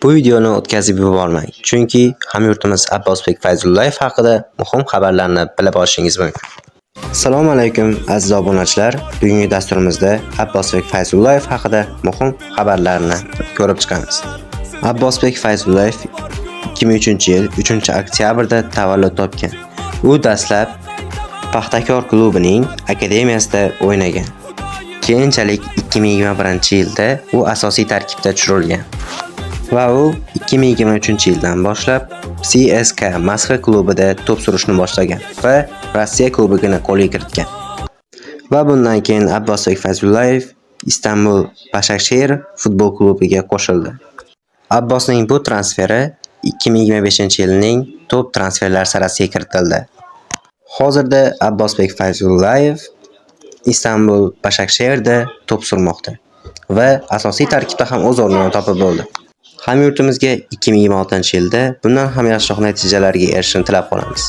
Bu videoni o'tkazib yubormang, chunki hamyurtimiz Abbosbek Fayzullayev haqida muhim xabarlarni bilib olishingiz mumkin. Assalomu alaykum, aziz obunachilar. Bugungi dasturimizda Abbosbek Fayzullayev haqida muhim xabarlarni ko'rib chiqamiz. Abbosbek Fayzullayev 2003-yil 3-oktyabrda tavallud topgan. U dastlab Paxtakor klubining akademiyasida o'ynagan. Keyinchalik 2021-yilda u asosiy tarkibda tushirilgan. Va u 2023-yildan boshlab CSKA Moskva klubida to'p surishni boshlagan va Rossiya Kubogini qo'lga kiritgan. Va bundan keyin Abbosbek Fayzullayev Istanbul Başakşehir futbol klubiga qo'shildi. Abbosning bu transferi 2025-yilning top transferlar sarasiga kiritildi. Hozirda Abbosbek Fayzullayev Istanbul Başakşehirda to'p surmoqda va asosiy tarkibda ham o'z o'rnini topib bo'ldi. Hamyurtimizga 2026-yilda bundan ham yaxshiroq natijalarga erishishini tilab qolamiz.